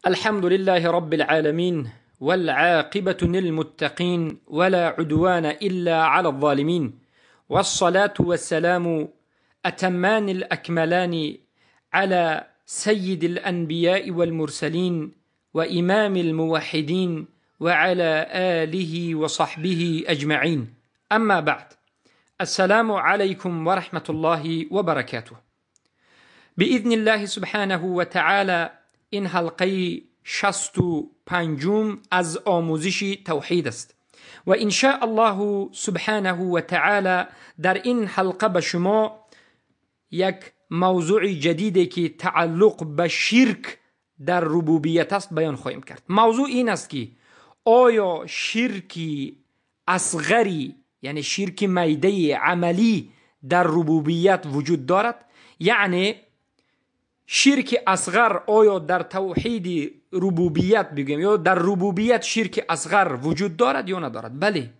الحمد لله رب العالمين، والعاقبة للمتقين، ولا عدوان إلا على الظالمين، والصلاة والسلام أتمان الأكملان على سيد الأنبياء والمرسلين وإمام الموحدين وعلى آله وصحبه أجمعين. أما بعد، السلام عليكم ورحمة الله وبركاته. بإذن الله سبحانه وتعالى این حلقه 65 از آموزش توحید است و ان شاء الله سبحانه و تعالی در این حلقه به شما یک موضوع جدیدی که تعلق به شرک در ربوبیت است بیان خواهیم کرد. موضوع این است که آیا شرک اصغری، یعنی شرک میده عملی، در ربوبیت وجود دارد؟ یعنی شرک اصغر آیا در توحید ربوبیت بگیم یا در ربوبیت شرک اصغر وجود دارد یا ندارد؟ بله،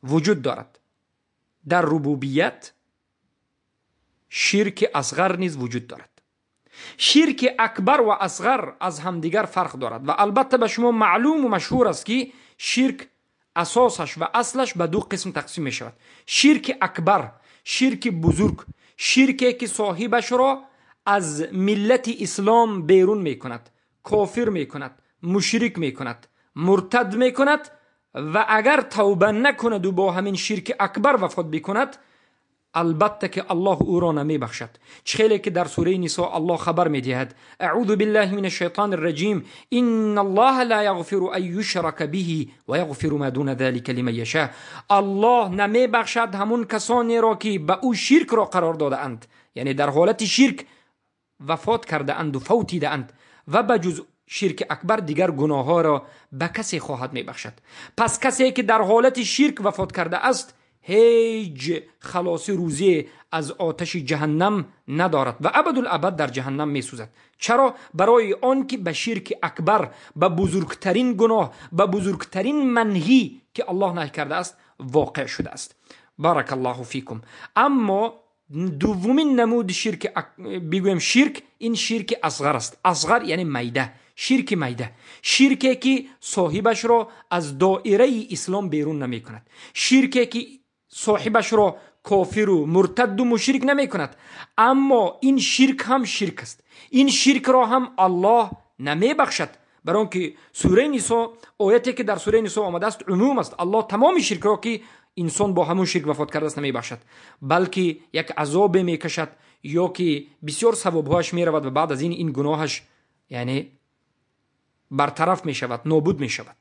وجود دارد. در ربوبیت شرک اصغر نیز وجود دارد. شرک اکبر و اصغر از همدیگر فرق دارد و البته به شما معلوم و مشهور است که شرک اساسش و اصلش به دو قسم تقسیم می شود: شرک اکبر، شرک بزرگ، شرکی که صاحبش را از ملت اسلام بیرون میکند، کافر میکند، مشرک میکند، مرتد میکند و اگر توبه نکند و با همین شرک اکبر وفات بکند، البته که الله او را نمیبخشد. چخیلی که در سوره نساء الله خبر میدهد: اعوذ بالله من الشیطان الرجیم، ان الله لا یغفر ان یشرک به و یغفر ما دون ذلك لمن یشاء. الله نمیبخشد همون کسانی را که به او شرک را قرار داده اند، یعنی در حالت شرک وفات کرده اند و فوتیده اند، و به جز شرک اکبر دیگر گناه ها را به کسی خواهد میبخشد. پس کسی که در حالت شرک وفات کرده است هیچ خلاصی روزی از آتش جهنم ندارد و ابدالابد در جهنم میسوزد. چرا؟ برای آن که به شرک اکبر، به بزرگترین گناه، به بزرگترین منهی که الله نهی کرده است واقع شده است. بارک الله فیکم. اما دومین نمود شرک بگویم شرک، این شرک اصغر است. اصغر یعنی میده، شرک میده، شرکی که صاحبش را از دایره اسلام بیرون نمی کند، شرکی که صاحبش را کافر و مرتد و مشرک نمی کند. اما این شرک هم شرک است، این شرک را هم الله نمی بخشد. برای آنکه سوره نساء، آیتی که در سوره نساء آمده است عموم است. الله تمام شرک را که انسان با همون شرک وفات کرده است نمی بخشد، بلکه یک عذاب می کشد یا که بسیار ثوابهاش می رود و بعد از این گناهش یعنی برطرف می شود، نابود می شود.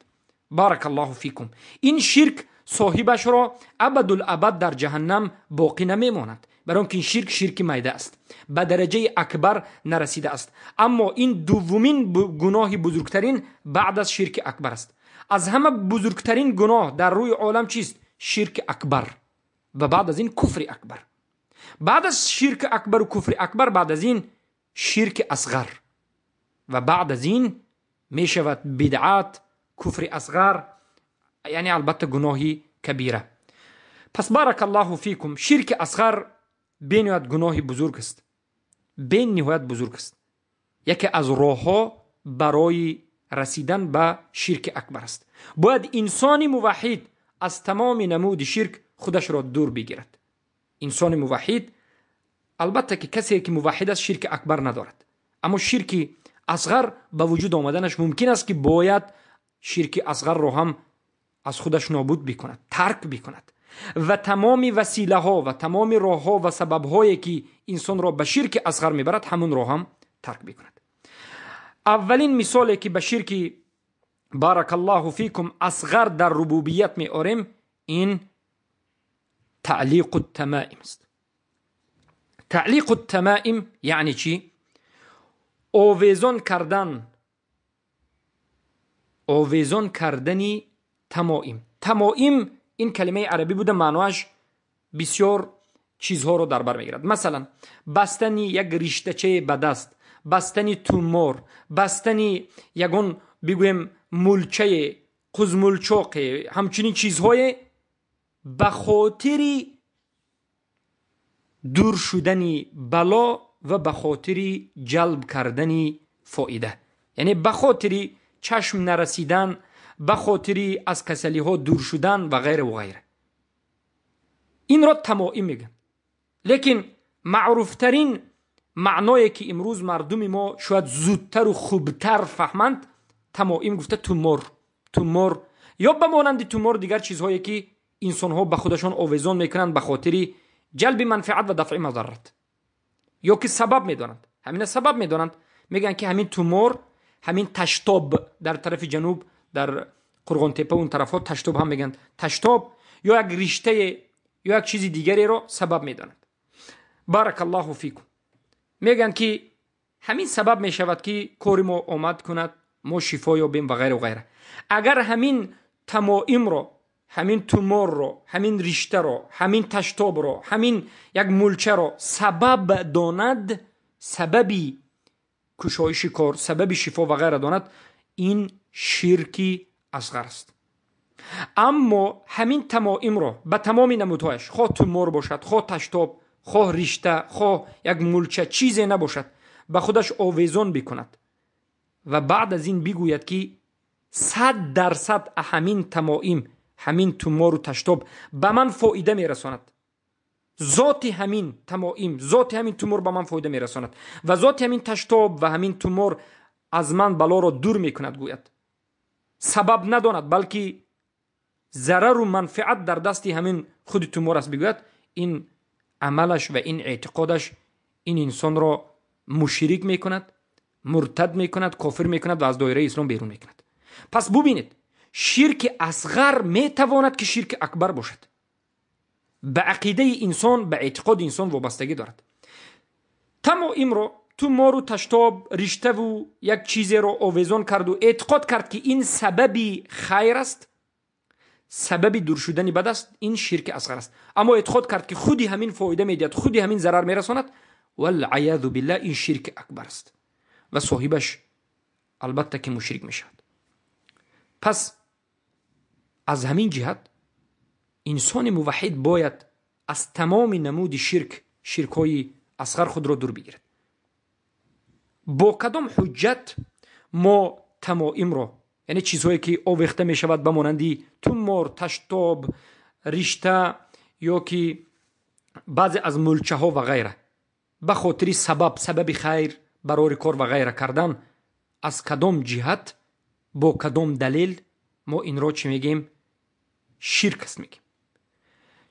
بارک الله فیکم. این شرک صاحبش را ابدالابد در جهنم باقی نمیماند، برای آنکه این شرک شرک میده است، به درجه اکبر نرسیده است. اما این دومین گناه بزرگترین بعد از شرک اکبر است. از همه بزرگترین گناه در روی عالم چیست؟ شرک اکبر و بعد از این کفر اکبر. بعد از شرک اکبر و کفر اکبر، بعد از این شرک اصغر و بعد از این می شود بدعت، کفر اصغر، یعنی البته گناهی کبیره. پس بارک الله فیکم، شرک اصغر بینهایت گناه بزرگ است، بینهایت بزرگ است. یکی از راهها برای رسیدن به شرک اکبر است. باید انسان موحد از تمام نمود شرک خودش را دور بگیرد. انسان موحد، البته که کسی که موحد است شرک اکبر ندارد، اما شرک اصغر به وجود آمدنش ممکن است که باید شرک اصغر را هم از خودش نابود بکند، ترک بکند و تمام وسیله ها و تمام راه ها و سبب هایی که انسان را به شرک اصغر میبرد همون را هم ترک بکند. اولین مثالی که به شرک بارک الله فیکم اصغر در ربوبیت می آریم این تعلیق التمائم است. تعلیق التمائم یعنی چی؟ آویزان کردن، آویزان کردنی تمائم. تمائم این کلمه عربی بوده، معناش بسیار چیزها رو در بر میگیرد. مثلا بستن یک رشته‌چه به دست، بستن تومار، بستن یگون بگویم مولچه، قزمولچاق، همچنین چیزهای به خاطر دور شدن بلا و به خاطر جلب کردن فایده. Яъне ба хотири чашм нарасидан, ба хотири аз касалиҳо дур шудан ва ғайра ва ғайра. Инро тамоим мегӯянд. Лекин маъруфтарин маъное ки имрӯз мардуми мо шояд зудтару хубтар фаҳманд, тамоим гуфта тумор, тумор ё ба монанди тумор дигар чизҳое ки инсонҳо ба худашон овезон мекунанд ба хотири ҷалби манфиат ва дафъи мазаррат, ё ки сабаб медонанд. Ҳамина сабаб медонанд, мегӯянд ки ҳамин тумор, ҳамин таштоб дар тарафи ҷануб, дар Қурғонтепа он тарафҳо таштоб ҳам мегӯянд, таштоб ё як риштае ё як чизи дигареро сабаб медонанд. Баракаллоҳу фикум. Мегӯянд ки ҳамин сабаб мешавад ки кори мо омад кунад, мо шифо ёбем ва ғайра ва ғайра. Агар ҳамин тамоимро, ҳамин туморро, ҳамин риштаро, ҳамин таштобро, ҳамин як мулчаро сабаб донад, сабаби кушоиши кор, сабаби шифо ва ғайра донад, ин ширки асғар аст. Аммо ҳамин тамоимро ба тамоми намудҳояш, хоҳ тумор бошад, хоҳ таштоб, хоҳ ришта, хоҳ як мулча, чизе набошад, ба худаш овезон бикунад ва баъд аз ин бигӯяд ки 100% ҳамин тамоим, ҳамин тумору таштоб ба ман фоида мерасонад, зоти ҳамин тамоим, зоти ҳамин тумор ба ман фоида мерасонад ва зоти ҳамин таштоб ва ҳамин тумор аз ман балоро дур мекунад, гӯяд, сабаб надонад, балки зарару манфиат дар дасти ҳамин худи тумор аст, бигӯяд, ин амалаш ва ин эътиқодаш ин инсонро мушрик мекунад, муртад мекунад, кофир мекунад ва аз доираи ислом берун мекунад. Пас бубинед, ширки асғар метавонад ки ширки акбар бошад. Ба ақидаи инсон, ба эътиқоди инсон вобастагӣ дорад. Тамоимро, тумору таштоб, риштаву як чизеро овезон карду эътиқод кард ки ин сабаби хайр аст, сабаби дур шудани бад аст, ин ширки асғар аст. Аммо эътиқод кард ки худи ҳамин фоида медиҳад, худи ҳамин зарар мерасонад, валъаязу биллаҳ, ин ширки акбар аст ва соҳибаш албатта ки мушрик мешавад. Пас аз ҳамин ҷиҳат инсони муваҳҳид бояд аз тамоми намуди ширк, ширкҳои асғар худро дур бигирад. Бо кадом ҳуҷҷат мо тамоимро, яъне чизҳое ки овехта мешавад ба монанди тумор, таштоб, ришта ё ки баъзе аз мулчаҳо ва ғайра, ба хотири сабаб, сабаби хайр, барори кор ва ғайра кардан, аз кадом ҷиҳат, бо кадом далел мо инро чӣ мегӯем? Ширк аст мегӯем.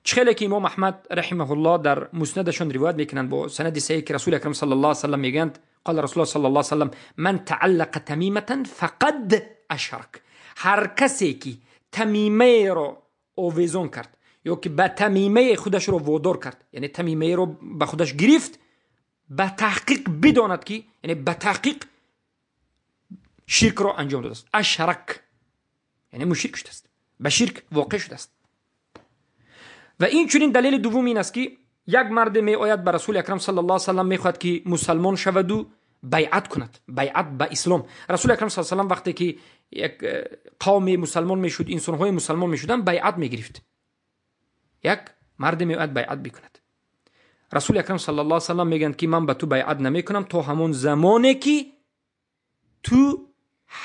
Чӣ хеле ки имом Аҳмад раҳимаҳуллоҳ дар муснадашон ривоят мекунанд бо санади саҳеҳ ки расули акрам саллаллоҳу алайҳи васаллам мегӯянд: қала расулуллоҳ саллаллоҳу алайҳи васаллам ман тааллақа тамиматан фақад ашрак. Ҳар касе ки тамимаеро овезон кард ё ки ба тамимаи худашро водор кард, яъне тамимаеро ба худаш гирифт, ба таҳқиқ бидонад ки, яъне ба таҳқиқ ширкро анҷом додааст. Ашрак яъне мушрик шудааст, ба ширк воқеъ шудааст. Ва инчунин далели дуввум ин аст ки як марде меояд ба расули акрам саллаллоҳу алайҳи васаллам, мехоҳад ки мусалмон шаваду байъат кунад, байъат ба ислом. Расули акрам саллаллоҳу алайҳи васаллам вақте ки як қавме мусалмон мешуд, инсонҳои мусалмон мешуданд, байъат мегирифт. Як марде меояд байъат бикунад. Расули акрам саллаллоҳу алайҳи васаллам мегӯянд ки ман ба ту байъат намекунам то ҳамон замоне ки ту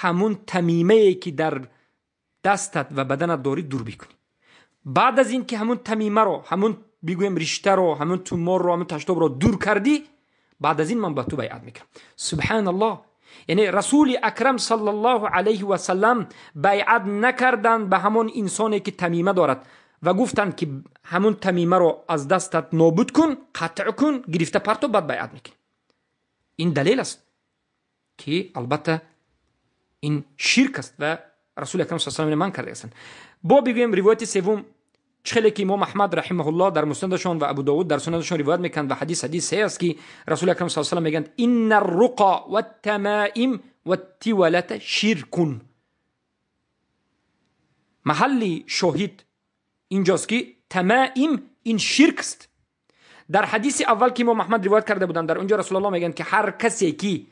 ҳамон тамимае ки дар дастат ва баданат дорӣ дур бикунӣ. Баъд аз ин ки ҳамон тамимаро, ҳамон бигӯем риштаро, ҳамон туморро, ҳамон таштобро дур кардӣ, баъд аз ин ман ба ту байъат мекунам. Субҳаналлоҳ. Яъне расули акрам саллаллоҳу алайҳи васаллам байъат накарданд ба ҳамон инсоне ки тамима дорад ва гуфтанд ки ҳамон тамимаро аз дастат нобуд кун, қатъ кун, гирифта парто, баъд байъат мекунӣ. Ин далел аст ки албатта ин ширк аст ва расули акрам саллаллоҳу алайҳи васаллам ман карда ҳастанд. Бо бигӯем ривояти севум, чӣ хеле ки имом Аҳмад раҳимаҳуллоҳ дар муснадашон ва Абу Довуд дар сунадашон ривоят мекунанд ва ҳадис ҳадис саҳеҳ аст ки расули акрам саллаллоҳу алайҳи васаллам мегӯянд: инна рруқа ваттамаим ваттивалата ширкун. Маҳалли шоҳид инҷост ки тамаим ин ширк аст. Дар ҳадиси аввал ки имом Аҳмад ривоят карда буданд, дар онҷо расулуллоҳ мегӯянд ки ҳар касе ки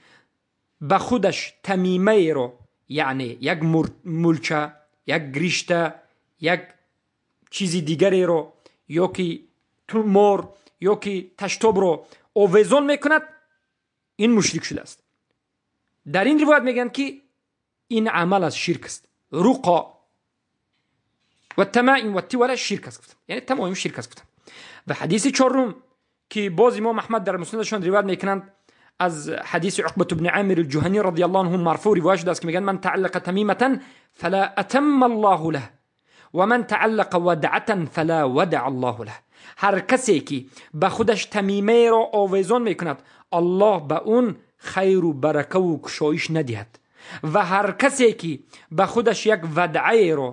ба худаш тамимаеро, яъне як мулча, як ришта, як чизи дигареро ё ки тумор ё ки таштобро овезон мекунад, ин мушрик шудааст. Дар ин ривоят мегӯянд, ки ин амал аз ширк аст. Руқо ва тамаим ва тивала ширк аст гуфтам, яъне тамоим ширк аст гуфтам. Ва ҳадиси чорум, ки боз имом Аҳмад дар муснадашон ривоят мекунанд, аз ҳадиси Уқбат ибн Амир ал-Ҷуҳанӣ радиаллоҳу анҳу марфӯъ ривоят шудааст, ки мегӯянд: ман тааллақа тамиматан фала атамма Аллоҳу лаҳ ва ман тааллақа вадъатан фала вадаъа Аллоҳу лаҳ. Ҳар касе ки ба худаш тамимаеро овезон мекунад, Аллоҳ ба он хайру баракаву кушоиш надиҳад, ва ҳар касе ки ба худаш як вадъаеро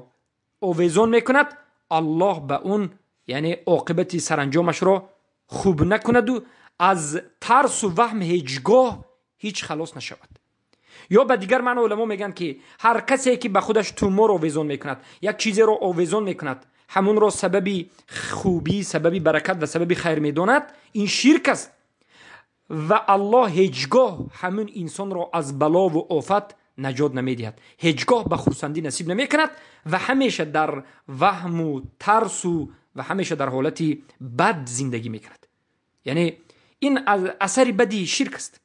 овезон мекунад, Аллоҳ ба он, яъне оқибати саранҷомашро хуб накунаду аз тарсу ваҳм ҳеҷ гоҳ ҳеҷ халос нашавад. Ё ба дигар маъно уламо мегӯянд, ки ҳар касе ки ба худаш тумор овезон мекунад, як чизеро овезон мекунад, ҳамонро сабаби хубӣ, сабаби баракат ва сабаби хайр медонад, ин ширк аст ва Аллоҳ ҳеҷ гоҳ ҳамин инсонро аз балову офат наҷот намедиҳад, ҳеҷ гоҳ ба хурсандӣ насиб намекунад ва ҳамеша дар ваҳму тарсу ва ҳамеша дар ҳолати бад зиндагӣ мекунад. Яъне ин аз асари бади ширк аст.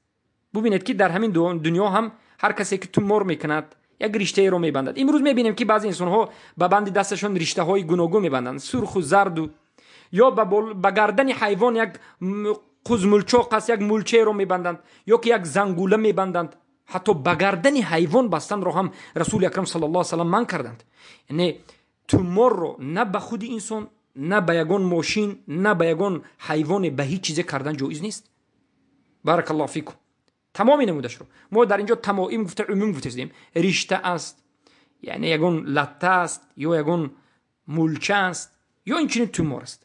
Бубинед, ки дар ҳамин дунё ҳам ҳар касе ки тумор мекунад, як риштаеро мебандад. Имрӯз мебинем, ки баъзе инсонҳо ба банди дасташон риштаҳои гуногун мебанданд, сурху зарду, ё ба гардани ҳайвон як қузмулчоқ аст, як мулчаеро мебанданд, ё ки як зангула мебанданд. Ҳатто ба гардани ҳайвон бастанро ҳам Расули акрам саллаллоҳу алайҳи васаллам манъ карданд. Яъне туморро на ба худи инсон, на ба ягон мошин, на ба ягон ҳайвоне, ба ҳеҷ чизе кардан ҷоиз нест. Баракаллоҳу фикум. Тамоми намудашро мо дар инҷо тамоим гуфта, умум гуфтаистем. Ришта аст, яъне ягон латта аст, ё ягон мулча аст, ё инчунин тумор аст.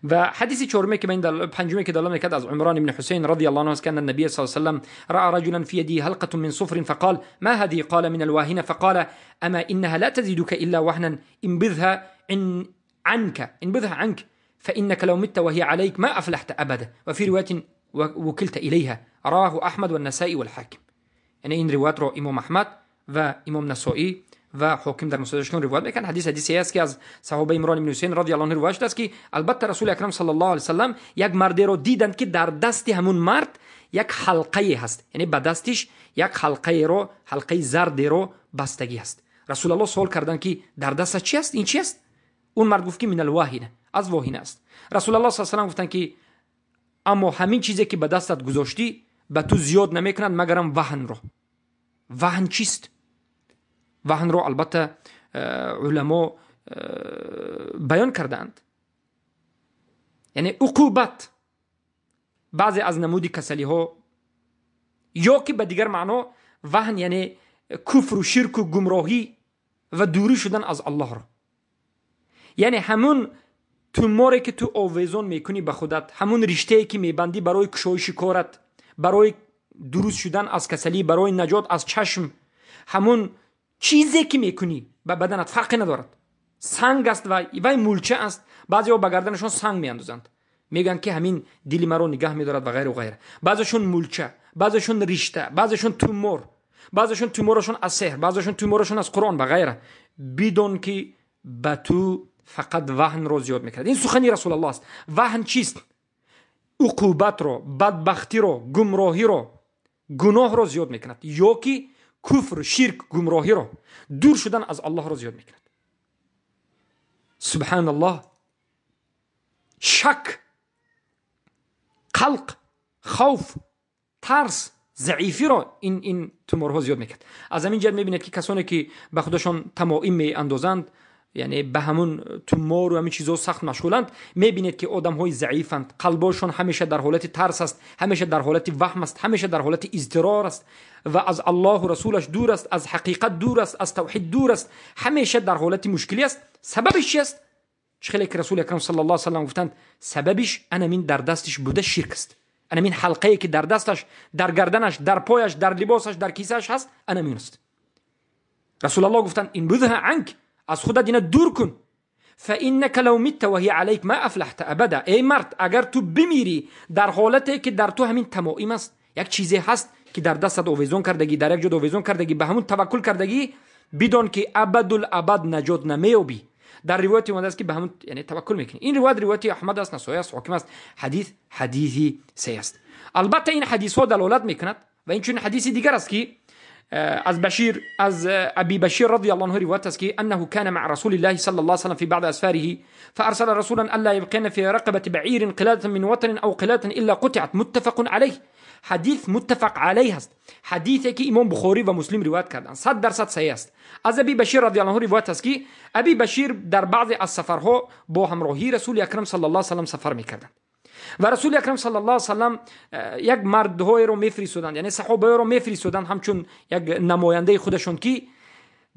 Ва ҳадиси чоруме ки панҷуме ки далолат мекард, аз Умрон ибн Ҳусейн радиаллоҳу анҳу аст, ки анна набия саллаллоҳу алайҳи васаллам раъа раҷулан фи ядиҳи ҳалқатун мин суфрин фақол: ма ҳадиҳи? Қола: мин алвоҳина. Фақола: ама иннаҳа ла тазидука илла ваҳнан, инбидҳа عنك انبذها عنك فإنك لو مت وهي عليك ما أفلحت أبدا. وفي رواية وكلت إليها. رواه أحمد والنسائي والحاكم. یعنی این روایت رو امام احمد و امام نسائی و حاکم در مسندشون روایت میکنن. حدیث حدیثی است که از صحابه عمران بن حسین رضی الله عنه روایت شده است که البته رسول اکرم صلی الله علیه و سلم یک مردی رو دیدند که در دست همون مرد یک حلقه هست، یعنی به دستش یک حلقه رو، حلقه زرد رو بستگی هست. رسول الله سوال کردند که در دستش چی است؟ این چی است؟ اون مرد گفت که من الواهنه، از واهنه است. رسول الله صلی الله علیه و سلم گفتند که اما همین چیزی که به دستت گذاشتی به تو زیاد نمیکند مگرم وهن رو. وهن چیست؟ وهن رو البته علما بیان کردند، یعنی عقوبت، بعضی از نمودی کسلی ها، یا که به دیگر معنا وهن یعنی کفر و شرک و گمراهی و دوری شدن از الله رو. یعنی همون توماره که تو آویزون میکنی به خودت، همون رشته که میبندی برای کشایش کارت، برای درست شدن از کسلی، برای نجات از چشم، همون چیزی که میکنی به بدنت فرقی ندارد. سنگ است و وای مولچه است. بعضی ها به گردنشون سنگ میاندازند، میگن که همین دل مرا نگه میدارد و غیره و غیره. بعضیشون مولچه، بعضیشون رشته، بعضیشون تومور، بعضیشون تومورشون از سحر، بعضیشون تومورشون از قرآن و غیره. بدون که به تو فقط وهن رو زیاد میکرد. این سخنی رسول الله است. وهن چیست؟ عقوبت رو، بدبختی رو، گمراهی رو، گناه رو زیاد میکند، یا که کفر، شرک، گمراهی رو، دور شدن از الله رو زیاد میکند. سبحان الله. شک، قلق، خوف، ترس، ضعیفی رو این تومورها زیاد میکرد. از همین جهت میبینید که کسانی که به خودشان تمایم می اندازند، یعنی به همون تومار و همین چیزا سخت مشغولند، میبینید که آدم های ضعیفند، قلبشون همیشه در حالت ترس است، همیشه در حالت وهم است، همیشه در حالت اضطرار است و از الله و رسولش دور است، از حقیقت دور است، از توحید دور است، همیشه در حالت مشکلی است. سببش چی است؟ خیلی که رسول اکرم صلی الله علیه و سلم گفتند سببش انمین در دستش بوده شرک است. انمین حلقه که در دستش، در گردنش، در پایش، در لباسش، در کیسهش هست، انمین است. رسول الله گفتند این بذها عنک، از خودت اینا دور کن. فانک لو مت وهي عليك ما افلحت ابدا. ای مرد، اگر تو بمیری در حالتی که در تو همین تمایم است، یک چیزی هست که در دستت آویزون کردگی، در یک جا آویزون کردگی، به همون توکل کردگی، بدون که ابدالابد نجات نمیابی. در روایت اومده است که به همون یعنی توکل میکنی. این روایت روایت احمد است، نسائی است، حاکم است، حدیث حدیثی صحیح است. البته این حدیث ها دلالت میکند و این چون حدیث دیگر است که از بشیر، از ابي بشير رضي الله عنه روایت است که انه كان مع رسول الله صلى الله عليه وسلم في بعض اسفاره فارسل رسولا الا يبقين في رقبه بعير قلاده من وتر او قلاده الا قطعت. متفق عليه. حدیث متفق علیه است، حدیثی که امام بخاری و مسلم روایت کردند، 100% صحیح است. از ابی بشیر رضی الله عنه روایت است که ابی بشیر در بعضی از سفرها با همراهی رسول اکرم صلی الله علیه و سلم سفر میکردند و رسول اکرم صلی الله علیه و سلم یک مردهای رو میفرستادند، یعنی صحابه رو میفرستادند همچون یک نماینده خودشون که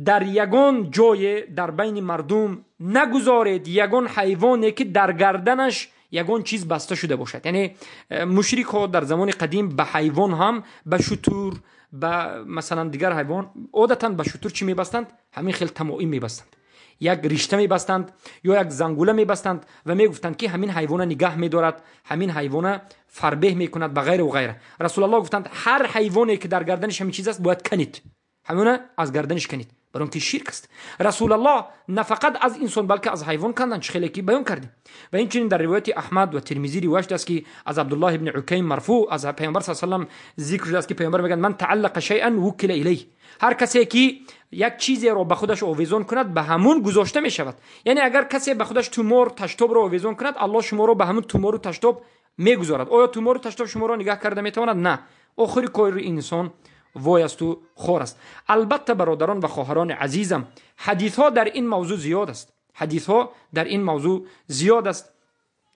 در یگان جای در بین مردم نگذارید یگان حیوانی که در گردنش یگان چیز بسته شده باشد. یعنی مشرک ها در زمان قدیم به حیوان هم، به شتر، به مثلا دیگر حیوان، عادتا به شتر چی میبستند؟ همین خیلی تمایم میبستند، یک رشته میبستند یا یک زنگوله میبستند و میگفتند که همین حیوان نگه میدارد، همین حیوان فربه میکند و غیره و غیره. رسول الله گفتند هر حیوانی که در گردنش همین چیز است باید کنید، همون از گردنش کنید، برای اینکه شرک است. رسول الله نه فقط از انسان بلکه از حیوان کندند، چه خیلی که بیان کردیم. و این چنین در روایت احمد و ترمذی روایت است که از عبدالله ابن عکیم مرفوع از پیامبر صلی الله علیه و سلم ذکر شده است که پیامبر میگن من تعلق شیئا وکل الیه، هر کسی که یک چیزی رو به خودش آویزون کند به همون گذاشته می شود. یعنی اگر کسی به خودش تومور تشتاب رو آویزون کند، الله شما رو به همون تومور و تشتاب میگذارد. آیا تومور و تشتاب شما رو نگاه کرده میتواند؟ نه. آخری کار انسان وای است و خور است. البته برادران و خواهران عزیزم، حدیث ها در این موضوع زیاد است، حدیث ها در این موضوع زیاد است.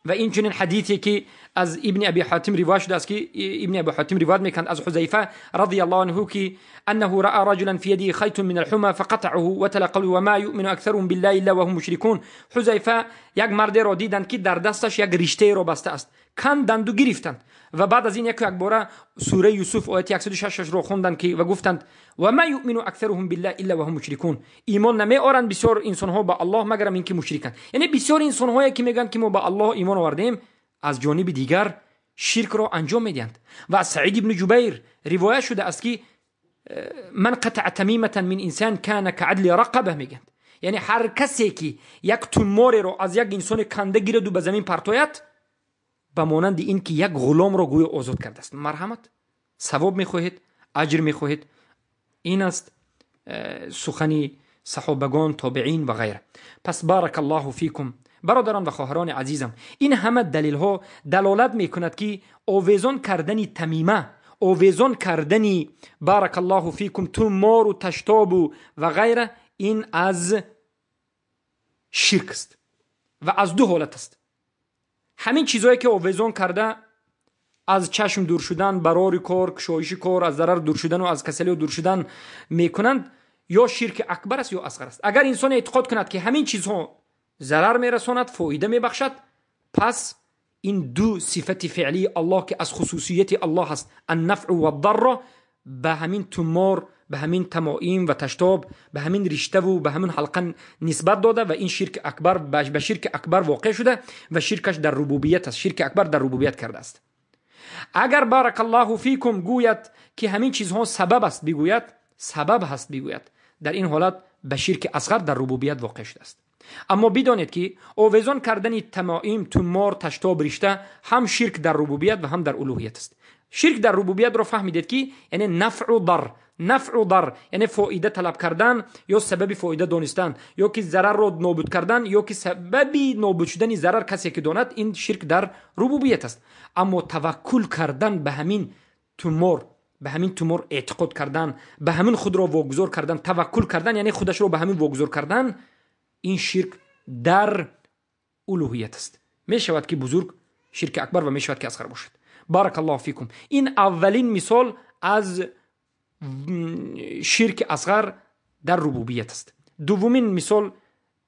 و این چنین حدیثی که از ابن ابی حاتم روایت شده است که ابن ابی حاتم روایت میکند از حذیفه رضی الله عنه که انه رأى رجلا في يده خيط من الحمى فقطعه وتلا قوله وما يؤمن اكثرهم بالله الا وهم مشركون. حذیفه یک مرد را دیدند که در دستش یک رشته را بسته است، کندند و گرفتند و بعد از این یک باره سوره یوسف آیت 166 را خواندند که و گفتند و ما یؤمن اکثرهم بالله الا وهم مشرکون، ایمان نمیآورند بسیار انسان ها به الله مگر اینکه مشرکند. یعنی بسیار انسان هایی که میگن که ما به الله ایمان آوردیم، از جانب دیگر شرک را انجام میدهند. و از سعید بن جبیر روایت شده است که من قطع تمیمه من انسان کان كعدل رقبه، میگند یعنی هر کسی که یک تومار را از یک انسان کنده گیرد و به زمین پرتاید، به مانند این که یک غلام را گویا آزاد کرده است. مرحمت، ثواب میخواهید، اجر میخواهید. این است سخن صحابگان، تابعین و غیره. پس بارک الله فیکم. برادران و خواهران عزیزم، این همه دلیل ها دلالت میکند که آویزان کردن تمیمه، آویزان کردن بارک الله فیکم تومار و تشتاب و غیره، این از شرک است و از دو حالت است. همین چیزهایی که آویزان کرده، از چشم دور شدن، برار کار، کشایش کار، از ضرر دور شدن و از کسلی دور شدن میکنند، یا شرک اکبر است یا اصغر است. اگر انسان اعتقاد کند که همین چیزها ضرر میرساند، فایده میبخشد، پس این دو صفت فعلی الله که از خصوصیت الله است، النفع و الضر، به همین تومار، به همین تمایم و تشتاب، به همین رشته و به همین حلقه نسبت داده و این شرک اکبر به شرک اکبر واقع شده و شرکش در ربوبیت است، شرک اکبر در ربوبیت کرده است. اگر بارک الله فیکم گوید که همین چیزها سبب است، بگوید سبب هست، بگوید، در این حالت به شرک اصغر در ربوبیت واقع شده است. اما بدانید که آویزان کردن تمایم، تومار، تشتاب، رشته هم شرک در ربوبیت و هم در الوهیت است. شرک در ربوبیت رو فهمیدید که یعنی نفع و ضر، نفع و ضر یعنی فایده طلب کردن یا سبب فایده دانستن، یا که ضرر رو نابود کردن، یا که سبب نابود شدن ضرر کسی که داند، این شرک در ربوبیت است. اما توکل کردن به همین تومار، به همین تومار اعتقاد کردن، به همین خود را واگذار کردن، توکل کردن یعنی خودش رو به همین واگذار کردن، این شرک در الوهیت است. می شود که بزرگ شرک اکبر و می شود که اصغر باشد. بارک الله فیکم. این اولین مثال از شرک اصغر در ربوبیت است. دومین مثال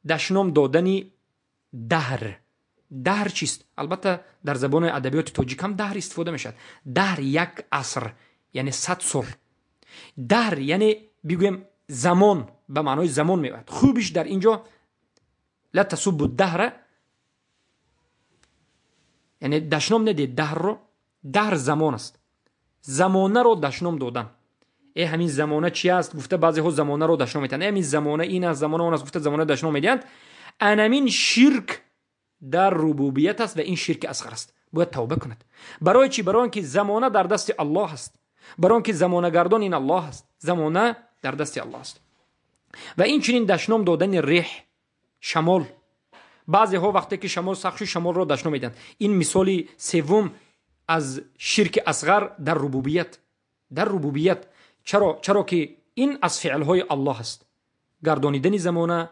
دشنام دادن دهر. دهر چیست؟ البته در زبان ادبیات تاجیک هم دهر استفاده میشد. دهر یک عصر یعنی 100 سال. دهر یعنی بگویم زمان، به معنای زمان میآید. خوبش در اینجا لا تسب الدهر، یعنی دشنام ندید دهر رو. دهر زمان است، زمانه رو دشنام دادن. ای همین زمانه چی است؟ گفته بعضی ها زمانه رو دشنام میدن، همین زمانه این است، زمانه اون است، گفته زمانه دشنام میدن. انمین شرک در ربوبیت است و این شرک اصغر است. باید توبه کند. برای چی؟ برای اینکه زمانه در دست الله است. Барои он ки замонагардон ин Аллоҳ аст, замона дар дасти Аллоҳ аст. Ва инчунин дашном додани реҳ, шамол. Баъзеҳо вақте ки шамол сахт шуд, шамолро дашном медиҳанд. Ин мисоли севум аз ширки асғар дар рубубият. Дар рубубият. Чаро? Чаро ки ин аз феълҳои Аллоҳ аст. Гардонидани замона,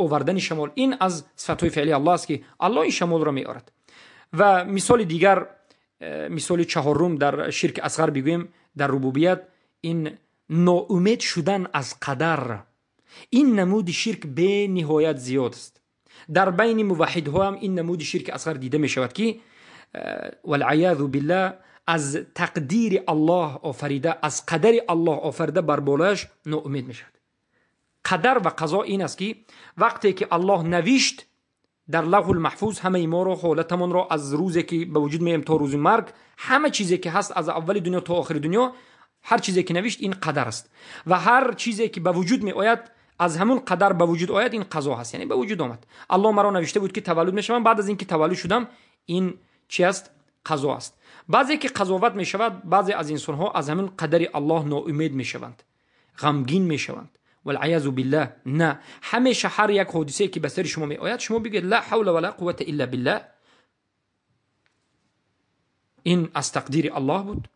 овардани шамол, ин аз сифатҳои феълии Аллоҳ аст, ки Аллоҳ ин шамолро меорад. Ва мисоли дигар, мисоли чаҳорум дар ширки асғар бигӯем дар рубубият, ин ноумед шудан аз қадар. Ин намуди ширк бениҳоят зиёд аст. Дар байни муваҳҳидҳо ҳам ин намуди ширки асғар дида мешавад, ки валъаязу биллаҳ аз тақдири Аллоҳ офарида, аз қадари Аллоҳ офарида бар болояш ноумед мешавад. Қадар ва қазо ин аст, ки вақте ки Аллоҳ навишт дар лавҳул маҳфуз ҳамаи моро, ҳолатамонро аз рӯзе ки ба вуҷуд меоем то рӯзи марг, ҳама чизе ки ҳаст аз аввали дунё то охири дунё, ҳар чизе ки навишт ин қадар аст. Ва ҳар чизе ки ба вуҷуд меояд аз ҳамун қадар ба вуҷуд ояд, ин қазо ҳаст, яъне ба вуҷуд омад. Аллоҳ маро навишта буд ки таваллуд мешавам, баъд аз ин ки таваллуд шудам, ин чи аст? Қазо аст. Баъзе ки қазоват мешавад, баъзе аз инсонҳо аз ҳамин қадари Аллоҳ ноумед мешаванд, ғамгин мешаванд. Валъаязу биллаҳ. На, ҳамеша ҳар як ҳодисае ки ба сари шумо меояд, шумо бигӯед ла ҳавла вала қуввата илла биллаҳ, ин аз тақдири Аллоҳ буд,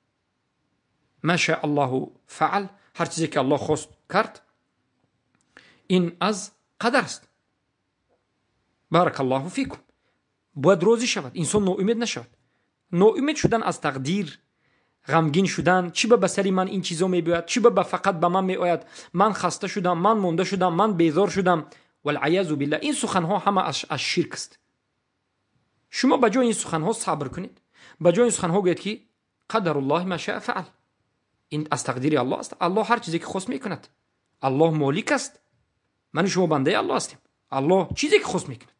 ма шаа Аллоҳу фаал, ҳар чизе ки Аллоҳ хост кард, ин аз қадар аст. Баракаллоҳу фикум. Бояд розӣ шавад, инсон ноумед нашавад. Ноумед шудан аз тақдир, ғамгин шудан, чӣ ба сари ман ин чизо мебиёяд, чӣ ба фақат ба ман меояд, ман хаста шудам, ман монда шудам, ман безор шудам. Валъаязу биллаҳ. Ин суханҳо ҳама аз ширк аст. Шумо ба ҷои ин суханҳо сабр кунед, ба ҷои ин суханҳо гӯед ки қадаруллоҳи ма шаа фаал, ин аз тақдири Аллоҳ аст. Аллоҳ ҳар чизе ки хост мекунад. Аллоҳ молик аст, ману шумо бандаи Аллоҳ ҳастем. Аллоҳ чизе ки хост мекунад.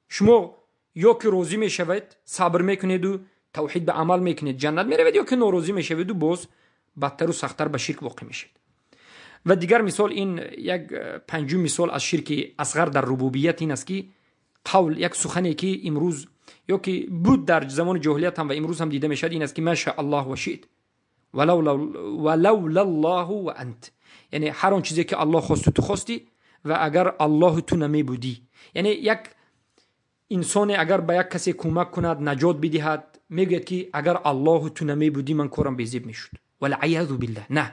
Шумо ё ки розӣ мешавед, сабр мекунеду тавҳид ба амал мекунед, ҷаннат меравед, ё ки норозӣ мешаведу боз бадтару сахттар ба ширк воқеъ мешавед. Ва дигар мисол, ин як панҷум мисол аз ширки асғар дар рубубият ин аст, ки қавл, як сухане ки имрӯз ё ки буд дар замони ҷоҳилият ҳам ва имрӯз ҳам дида мешавад, ин аст ки ма шаа Аллоҳ ва шиит валавла Аллоҳу ва ант, яъне ҳар он чизе ки Аллоҳ хосту ту хостӣ ва агар Аллоҳу ту намебудӣ. Яъне як инсоне агар ба як касе кӯмак кунад, наҷот бидиҳад, мегӯяд ки агар Аллоҳу ту намебудӣ, ман корам безеб мешуд. Валъаязу биллаҳ. На,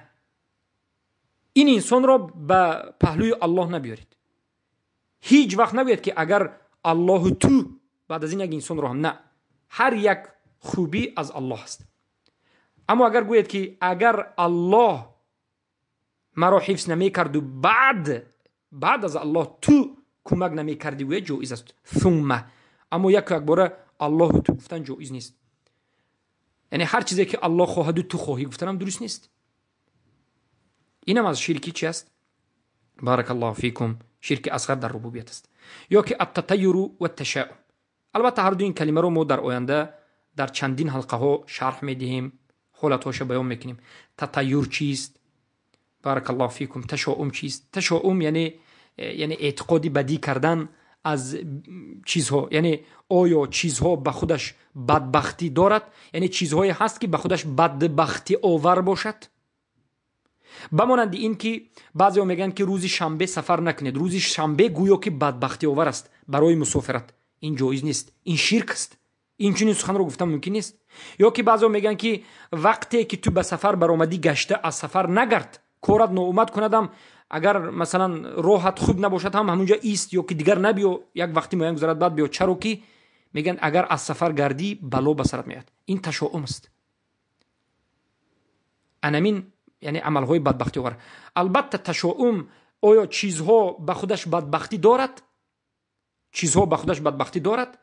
ин инсонро ба паҳлӯи Аллоҳ набиёред. Ҳеҷ вақт нагӯяд ки агар Аллоҳу ту, баъд аз ин як инсонро ҳам на. Ҳар як хубӣ аз Аллоҳ аст. Аммо агар гӯяд ки агар Аллоҳ маро ҳифз намекарду баъд аз Аллоҳ ту кӯмак намекардӣ, гӯяд ҷоиз аст. Сумма. Аммо яку якбора Аллоҳу ту гуфтан ҷоиз нест. Яъне ҳар чизе ки Аллоҳ хоҳаду ту хоҳӣ гуфтанам дуруст нест. Инам аз ширки чи аст? Баракаллоҳу фикум. Ширки асғар дар рубубият аст. Ё ки аттатайюру ватташаум. Албатта ҳар ду ин калимаро мо дар оянда дар чандин ҳалқаҳо шарҳ медиҳем, ҳолатҳоша баён мекунем. Татайюр чист? Баракаллоҳу фикум. Ташоум чист? Ташоум яъне эътиқоди бадӣ кардан аз чизҳо, яъне оё чизҳо ба худаш бадбахтӣ дорад, яъне чизҳое ҳаст ки ба худаш бадбахтӣ овар бошад. Ба монанди ин ки баъзеҳо мегӯянд ки рӯзи шанбе сафар накунед, рӯзи шанбе гӯё ки бадбахтӣ овар аст барои мусофират. Ин ҷоиз нест, ин ширк аст. Инчунин суханро гуфтан мумкин нест. Ё ки баъзеҳо мегӯянд ки вақте ки ту ба сафар баромадӣ, гашта аз сафар нагард, корат ноумад кунадам, агар масалан роҳат хуб набошад ҳам ҳамунҷа ист, ё ки дигар набиё, як вақти муайян гузарад баъд биё. Чаро ки мегӯянд агар аз сафар гардӣ бало ба сарат меояд. Ин ташоум аст. Анамин яъне амалҳои бадбахтиовар. Албатта ташоум оё чизҳо ба худаш бадбахтӣ дорад? Чизҳо ба худаш бадбахтӣ дорад?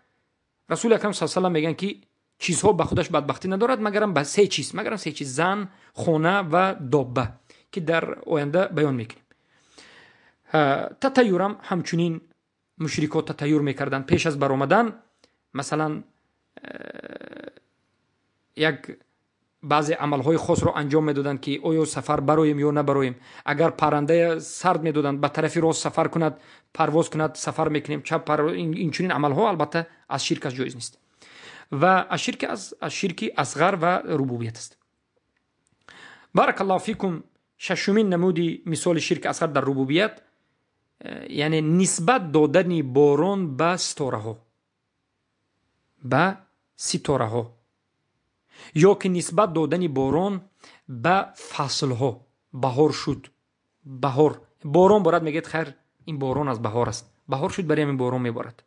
Расули акрам саллаллоҳу алайҳи васаллам мегӯянд ки чизҳо ба худаш бадбахтӣ надорад, магарам ба се чиз, магарам се чиз: зан, хона ва добба, ки дар оянда баён мекунем. Татайюрам ҳамчунин мушрикҳо татайюр мекарданд пеш аз баромадан. Масалан як баъзе амалҳои хосро анҷом медоданд ки оё сафар бароем ё набароем. Агар паррандая сард медоданд, ба тарафи рост сафар кунад, парвоз кунад, сафар мекунем, чап парвоз. Инчунин амалҳо албатта аз ширк аз ҷоиз нест ва аз ширки асғар ва рубубият аст. Барак Аллоҳу фикум. Шашумин намуди мисоли ширки асғар дар рубубият, яъне нисбат додани борон ба ситораҳо, ба ситораҳо, ё ки нисбат додани борон ба фаслҳо. Баҳор шуд, баҳор борон борад, мегӯяд хайр, ин борон аз баҳор аст, баҳор шуд, барои ҳамин борон меборад.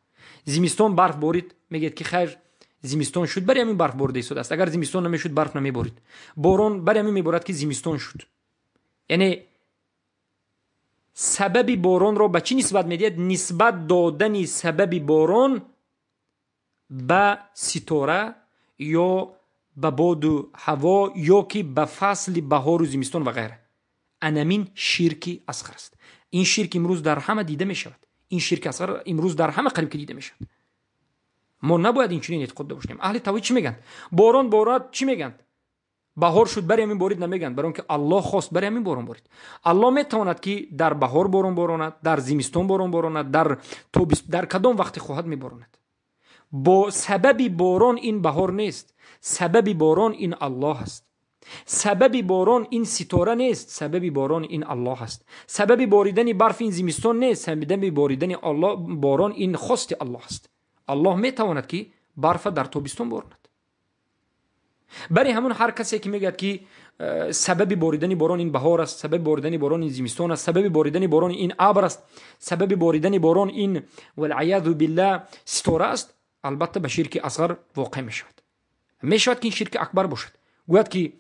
Зимистон барф борид, мегӯяд ки хайр, зимистон шуд, барои ҳамин барф борида истодааст. Агар зимистон намешуд, барф намеборид. Борон барои ҳамин меборад ки зимистон шуд. Яъне сабаби боронро ба чӣ нисбат медиҳад? Нисбат додани сабаби борон ба ситора ё ба боду ҳаво ё ки ба фасли баҳору зимистон ва ғайра. Анамин ширки асғар аст. Ин ширк имрӯз дар ҳама дида мешавад. Ин ширки асғар имрӯз дар ҳама қариб ки дида мешавад. Мо набояд инчунин эътиқод дошта бошем. Аҳли тавҳид чӣ мегӯянд? Борон борад, чӣ мегӯянд? Баҳор шуд, барои ҳамин борид намегӯянд, барои он ки Аллоҳ хост, барои ҳамин борон борид. Аллоҳ метавонад ки дар баҳор борон боронад, дар зимистон борон боронад, дар тобистон, дар кадом вақте хоҳад меборонад. Бо сабаби борон ин баҳор нест, сабаби борон ин Аллоҳ аст. Сабаби борон ин ситора нест, сабаби борон ин Аллоҳ аст. Сабаби боридани барф ин зимистон нест, сабаби боридани борон ин хости Аллоҳ аст. Аллоҳ метавонад ки барфа дар тобистон боронад. Барои ҳамон ҳар касе ки мегӯяд ки сабаби боридани борон ин баҳор аст, сабаби боридани борон ин зимистон аст, сабаби боридани борон ин абр аст, сабаби боридани борон ин валъиязу биллаҳ ситора аст, албатта ба ширки асғар воқеъ мешавад. Мешавад ки ин ширки акбар бошад. Гӯяд ки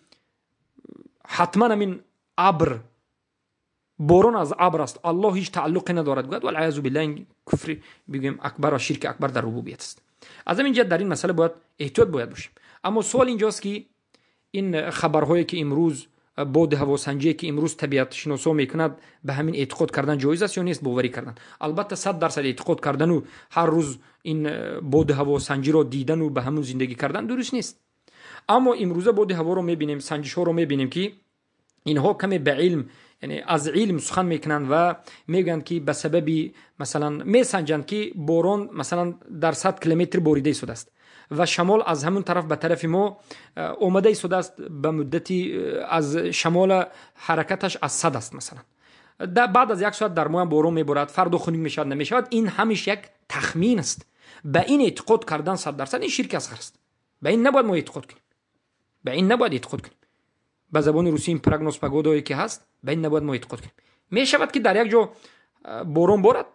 ҳатман ҳамин абр, борон аз абр аст, Аллоҳ ҳеҷ тааллуқе надорад, гӯяд валъиязу биллаҳ ин куфри бигӯем акбар ва ширки акбар дар рубубият аст. Аз ҳамин ҷиҳат дар ин масъала бояд эҳтиёт бояд бошем. Аммо суол инҷост ки ин хабарҳое ки имрӯз боди ҳавосанҷие ки имрӯз табиатшиносо мекунад, ба ҳамин эътиқод кардан ҷоиз аст ё нест? Боварӣ кардан албатта 100% эътиқод кардану ҳар рӯз ин боди ҳавосанҷиро дидану ба ҳамун зиндагӣ кардан дуруст нест. Аммо имрӯза боди ҳаворо мебинем, санҷишҳоро мебинем ки инҳо каме ба илм, яъне аз илм сухан мекунанд ва мегӯянд ки ба сабаби масалан месанҷанд ки борон масалан дар 100 километр борида истодааст ва шамол аз ҳамон тараф ба тарафи мо омада истодааст, ба муддати аз шамола ҳаракаташ аз 100 аст масалан. Баъд аз як соат дар моям борон меборад, фардо хунук мешавад, намешавад. Ин ҳамеш як тахмин аст. Ба ин эътиқод кардан 100% ин ширки асғар аст. Ба ин набояд мо эътиқод кунем. Ба ин набояд эътиқод кунем. Ба забони русӣ ин прогноз погодое ки ҳаст, ба ин набояд мо эътиқод кунем. Мешавад ки дар як ҷо борон борад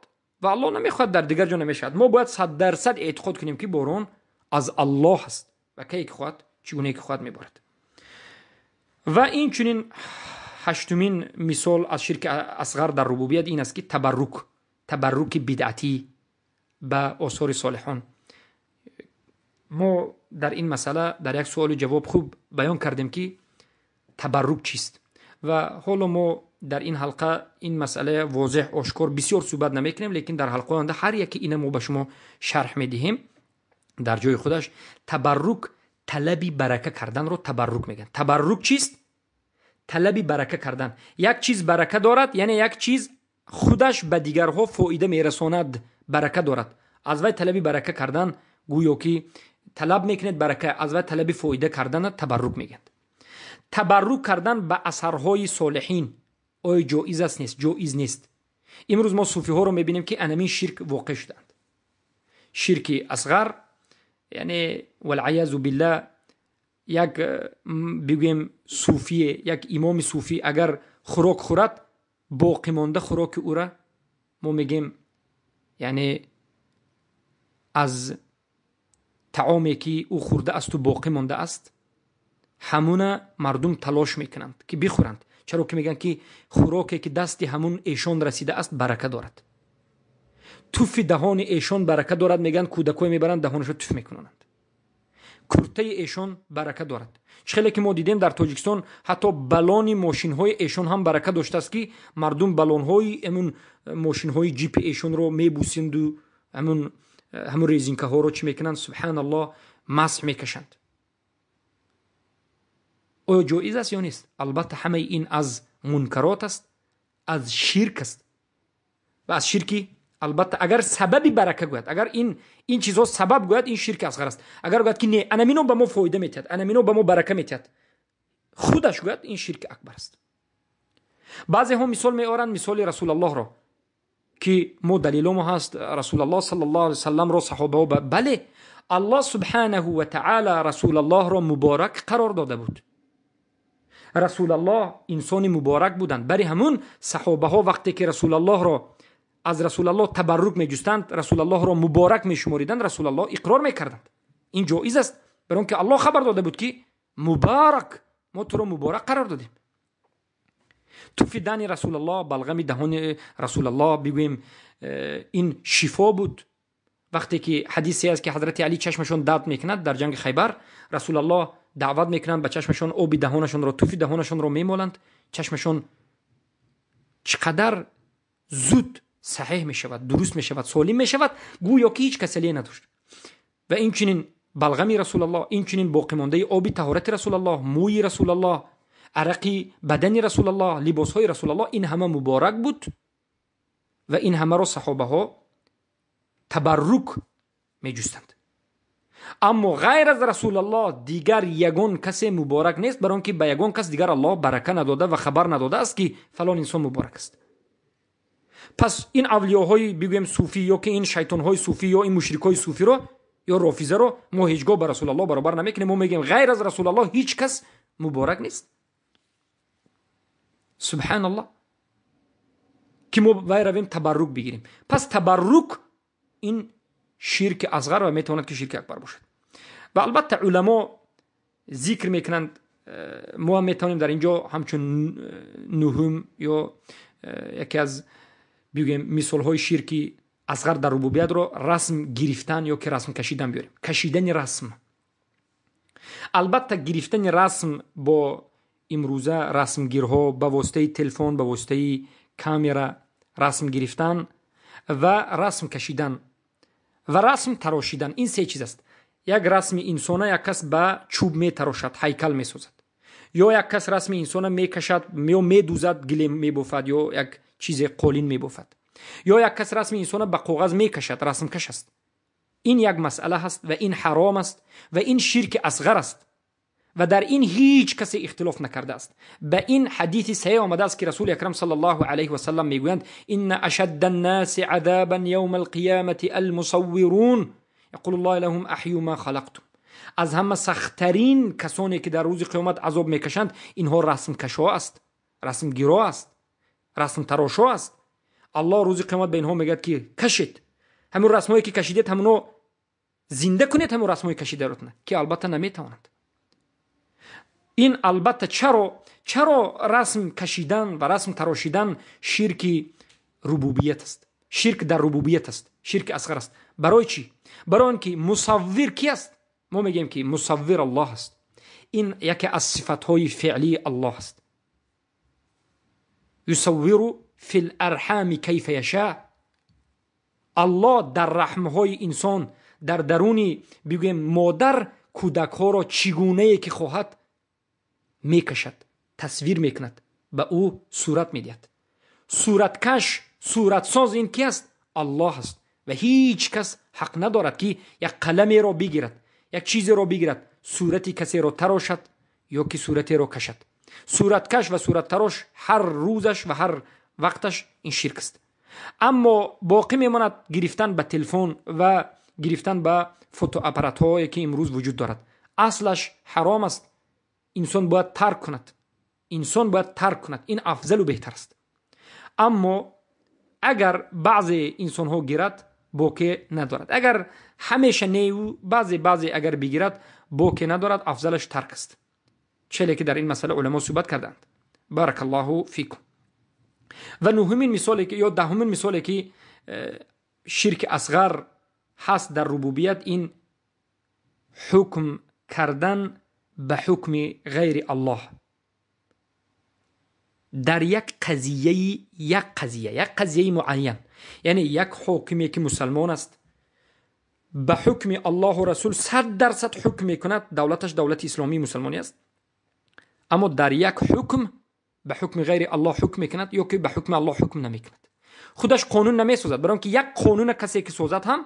ва Аллоҳ намехоҳад, дар дигар ҷо намешавад. Мо бояд 100% эътиқод кунем ки борон аз Аллоҳ аст ва кае ки хоҳад, чӣ гунае ки хоҳад меборад. Ва инчунин ҳаштумин мисол аз ширки асғар дар рубубият ин аст ки табаррук, табарруки бидъатӣ ба осори солиҳон. Мо дар ин масъала дар як суолу ҷавоб хуб баён кардем ки табаррук чист ва ҳоло мо дар ин ҳалқа ин масъала возеҳ ошкор бисёр суҳбат намекунем, лекин дар ҳалқаи оянда ҳар яке ина мо ба шумо шарҳ медиҳем дар ҷои худаш. Табаррук талаби барака карданро табаррук мегӯянд. Табаррук чист? Талаби барака кардан. Як чиз барака дорад, яъне як чиз худаш ба дигарҳо фоида мерасонад, барака дорад. Аз вай талаби барака кардан, гӯё ки талаб мекунед барака, аз вай талаби фоида кардана табаррук мегӯянд. Табаррук кардан ба асарҳои солиҳин оё ҷоиз аст нест? Ҷоиз нест. Имрӯз мо суфиҳоро мебинем ки анамин ширк воқеъ шудаанд. Ширки асғар, яъне валъиязу биллаҳ, як бигӯем суфие, як имоми суфӣ агар хӯрок хӯрад, боқимонда хӯроки ӯра мо мегӯем, яъне аз таоме ки ӯ хӯрда асту боқӣ монда аст, ҳамуна мардум талош мекунанд ки бихӯранд. Чаро ки мегӯянд ки хӯроке ки дасти ҳамун эшон расида аст барака дорад. Туфи даҳони эшон барака дорад, мегӯянд кӯдакое мебаранд даҳонашо туф мекунанд. Куртаи эшон барака дорад. Чӣ хеле ки мо дидем дар Тоҷикистон ҳатто балони мошинҳои эшон ҳам барака доштааст ки мардум балонҳои ҳамун мошинҳои ҷипи эшонро мебусинду ҳамун резинкаҳоро чӣ мекунанд? Субҳаналлоҳ, масҳ мекашанд. Оё ҷоиз аст ё нест? Албатта ҳамаи ин аз мункарот аст, аз ширк аст ва аз ширки албатта агар сабаби барака гӯяд, агар ин чизҳо сабаб гӯяд, ин ширки асғар аст. Агар гӯяд ки не, анамино ба мо фоида метиҳад, анамино ба мо барака метиҳад, Худаш гӯяд, ин ширки акбар аст. Баъзеҳо мисол меоранд, мисоли Расулаллоҳро, ки мо далиломо ҳаст, Расулаллоҳ саллаллоҳу алайҳи васалламро саҳобаҳо, бале, Аллоҳ субҳанаҳу ва таъала Расулаллоҳро муборак қарор дода буд. Расулаллоҳ инсони муборак буданд. Бари ҳамун саҳобаҳо вақте ки Расулаллоҳро аз Расулаллоҳ табаррук меҷустанд, Расулаллоҳро муборак мешумориданд, Расулаллоҳ иқрор мекарданд. Ин ҷоиз аст, барои он ки Аллоҳ хабар дода буд, ки муборак, мо туро муборак қарор додем. Туфи дани Расулаллоҳ, балғами даҳони Расулаллоҳ, бигӯем, ин шифо буд. Вақте ки ҳадисе аст, ки ҳазрати Али чашмашон дард мекунад дар ҷанги Хайбар, Расулаллоҳ даъват мекунанд, ба чашмашон оби даҳонашонро, туфи даҳонашонро мемоланд, чашмашон чӣ қадар зуд саҳеҳ мешавад, дуруст мешавад, солим мешавад, гӯё ки ҳеҷ касалие надошт. Ва инчунин балғами Расулаллоҳ, инчунин боқимондаи оби таҳорати Расулаллоҳ, мӯи Расулаллоҳ, арақи бадани Расулаллоҳ, либосҳои Расулаллоҳ, ин ҳама муборак буд ва ин ҳамаро саҳобаҳо табаррук меҷустанд. Аммо ғайр аз Расулаллоҳ дигар ягон касе муборак нест, барои он ки ба ягон кас дигар Аллоҳ барака надода ва хабар надодааст, ки фалон инсон муборак аст. Пас ин авлиёҳои, бигӯем, суфӣ, ё ки ин шайтонҳои суфӣ, ё ин мушрикҳои суфиро ё рофизаро мо ҳеҷ гоҳ ба Расулаллоҳ баробар намекунем. Мо мегӯем, ғайр аз Расулаллоҳ ҳеҷ кас муборак нест. Субҳаналлоҳ, ки мо вай равем табаррук бигирем. Пас табаррук ин ширки асғар ва метавонад, ки ширки акбар бошад. Ва албатта уламо зикр мекунанд, мо ҳам метавонем дар ин ҷо ҳамчун нуҳум ё яке аз, бигӯем, мисолҳои ширки асғар дар рубубиятро расм гирифтан ё ки расм кашидан биёрем. Кашидани расм, албатта гирифтани расм бо имрӯза расмгирҳо ба воситаи телефон, ба воситаи камера расм гирифтан ва расм кашидан ва расм тарошидан, ин се чиз аст. Як расми инсона як кас ба чӯб метарошад, ҳайкал месозад, ё як кас расми инсона мекашад ё медузад, гилем мебофад ё як чизе қолин мебофад, ё як кас расми инсона ба коғаз мекашад, расмкаш аст. Ин як масъала ҳаст ва ин ҳаром аст ва ин ширки асғар аст ва дар ин ҳеҷ касе ихтилоф накардааст. Ба ин ҳадиси саҳеҳ омадааст, ки Расули акрам саллаллоҳу алайҳи васаллам мегӯянд: инна ашадда аннаси азабан явма алқиямати алмусаввирун, яқулу ллоҳу лаҳум аҳю ма халақтум. Аз ҳама сахттарин касоне, ки дар рӯзи қиёмат азоб мекашанд, инҳо расмкашо аст, расмгиро аст, расмтарошо аст. Аллоҳ рӯзи қиёмат ба инҳо мегӯяд, ки кашед ҳамун расмҳое, ки кашидед, ҳамуно зинда кунед, ҳамун расмҳои кашидаротна, ки албатта наметавонанд. Ин албатта чаро расм кашидан ва расм тарошидан ширки рубубият аст, ширк дар рубубият аст, ширки асғар аст? Барои чӣ? Барои он ки мусаввир ки аст? Мо мегӯем, ки мусаввир Аллоҳ аст. Ин яке аз сифатҳои феълии Аллоҳ аст. Юсаввиру фи ларҳами кайфа яша. Аллоҳ дар раҳмҳои инсон, дар даруни, бигӯем, модар кӯдакҳоро чӣ гунае ки хоҳад мекашад, тасвир мекунад, ба ӯ сурат медиҳад. Сураткаш, суратсоз ин ки аст? Аллоҳ аст. Ва ҳеҷ кас ҳақ надорад, ки як қаламеро бигирад, як чизеро бигирад, сурати касеро тарошад ё ки суратеро кашад. Сураткаш ва сураттарош ҳар рӯзаш ва ҳар вақташ ин ширк аст. Аммо боқӣ мемонад гирифтан ба телефон ва гирифтан ба фотоаппаратҳое, ки имрӯз вуҷуд дорад. Аслаш ҳаром аст, инсон бояд тарк кунад, инсон бояд тарк кунад, ин афзалу беҳтар аст. Аммо агар баъзе инсонҳо гирад, боке надорад. Агар ҳамеша нею баъзе агар бигирад, боке надорад, афзалаш тарк аст, челе ки дар ин масъала уламо суҳбат карданд. Баракаллоҳу фикум. Ва нуҳумин мисоле ё даҳумин мисоле, ки ширки асғар ҳаст дар рубубият, ин ҳукм кардан ба ҳукми ғайри Аллоҳ дар як қазияи, як қазияи муайян. Яъне як ҳокиме, ки мусалмон аст, ба ҳукми Аллоҳу Расул 100% ҳукм мекунад, давлаташ давлати исломии мусалмонӣ аст, аммо дар як ҳукм ба ҳукми ғайри Аллоҳ ҳукм мекунад ё ки ба ҳукми Аллоҳ ҳукм намекунад, худаш қонун намесозад, барои он ки як қонуна касе ки созад ҳам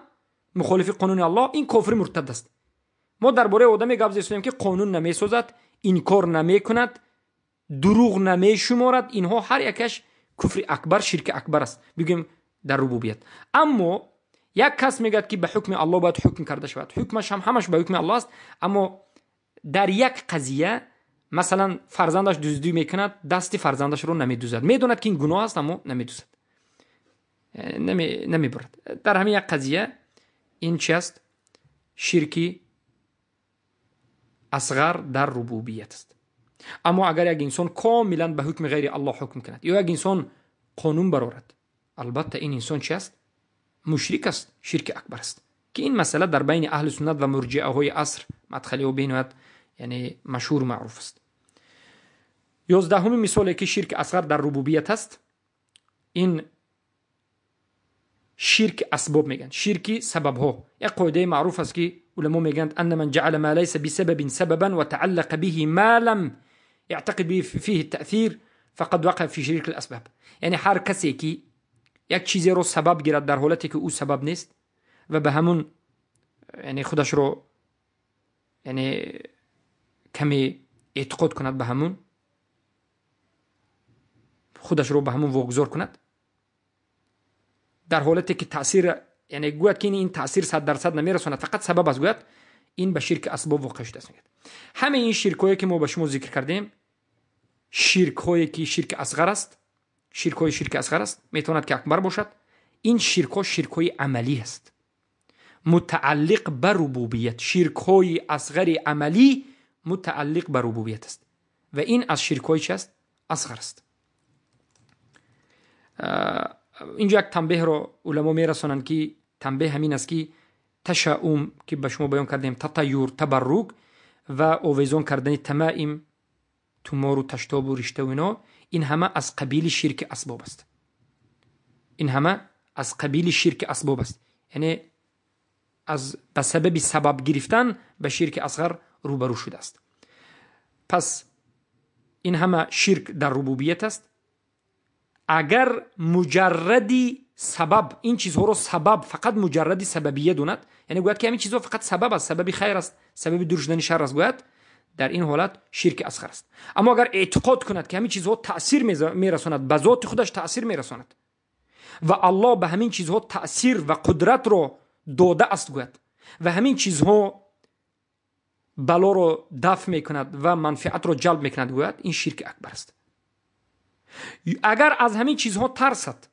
мухолифи қонуни Аллоҳ, ин кофири муртад аст. Мо дар бораи одаме гап зесонем, ки қонун намесозад, инкор намекунад, дурӯғ намешуморад. Инҳо ҳар якаш куфри акбар, ширки акбар аст, бигӯем дар рубубият. Аммо як кас мегӯяд, ки ба ҳукми Аллоҳ бояд ҳукм карда шавад, ҳукмаш ҳам ҳамаш ба ҳукми Аллоҳ аст, аммо дар як қазия, масалан, фарзандаш дуздӣ мекунад, дасти фарзандашро намедузад, медонад, ки ин гуноҳ аст, аммо намедузад, намебурад. Дар ҳамин як қазия ин чи аст? Ширки асғар дар рубубият аст. Аммо агар як инсон комилан ба ҳукми ғайри Аллоҳ ҳукм кунад ё як инсон қонун барорад, албатта ин инсон чи аст? Мушрик аст, ширки акбар аст, ки ин масъала дар байни аҳли суннат ва мурҷиаҳои аср, мадхалиҳо бениҳоят, яъне, машҳуру маъруф аст. 11-уми мисоле, ки ширки асғар дар рубубият аст, ин ширки асбоб мегӯянд, ширки сабабҳо. Як қоидаи маъруф аст, ки уламо мегӯянд: أن من جعل ما ليس بسبب سببا وتعلق به ما لم يعتقد به فيه التأثير فقد وقع في شرك الأسباب. یعنی هر کسی که یک چیزی رو سبب گیرد در حالتی که او سبب نیست و به همون، یعنی خودش رو، یعنی کمی اعتقاد کند به همون، خودش رو به همون واگذار کند، در حالتی که تاثیر، یعنی گوید که این تاثیر 100% نمیرساند، فقط سبب است، گوید این به شرک اسباب واقع شده است. همه این شرک هایی که ما به شما ذکر کردیم، شرک هایی که شرک اصغر است، شرک های شرک اصغر است، میتواند که اکبر باشد. این شرک ها شرک های عملی است، متعلق به ربوبیت. شرک های اصغر عملی متعلق به ربوبیت است و این از شرک های چی است؟ اصغر است. اینجا یک تنبیه رو علما میرسانند که تنبیه همین است که تشاؤم که به شما بیان کردیم، تطیر، تبرک و آویزان کردن تمائم، تومار و تشتاب و رشته و اینا، این همه از قبیل شرک اسباب است. این همه از قبیل شرک اسباب است، یعنی از به سبب سبب گرفتن به شرک اصغر روبرو شده است. پس این همه شرک در ربوبیت است. اگر مجردی سبب این چیزها رو سبب، فقط مجردی سببیه داند، یعنی گوید که همین چیزها فقط سبب است، سبب خیر است، سبب دور شدن شر است، گوید در این حالت شرک اصغر است. اما اگر اعتقاد کند که همین چیزها تأثیر میرساند، به ذات خودش تأثیر میرساند و الله به همین چیزها تأثیر و قدرت رو داده است، گوید و همین چیزها بلا رو دفع میکند و منفعت رو جلب میکند، گوید این شرک اکبر است. اگر از همین چیزها ترسد،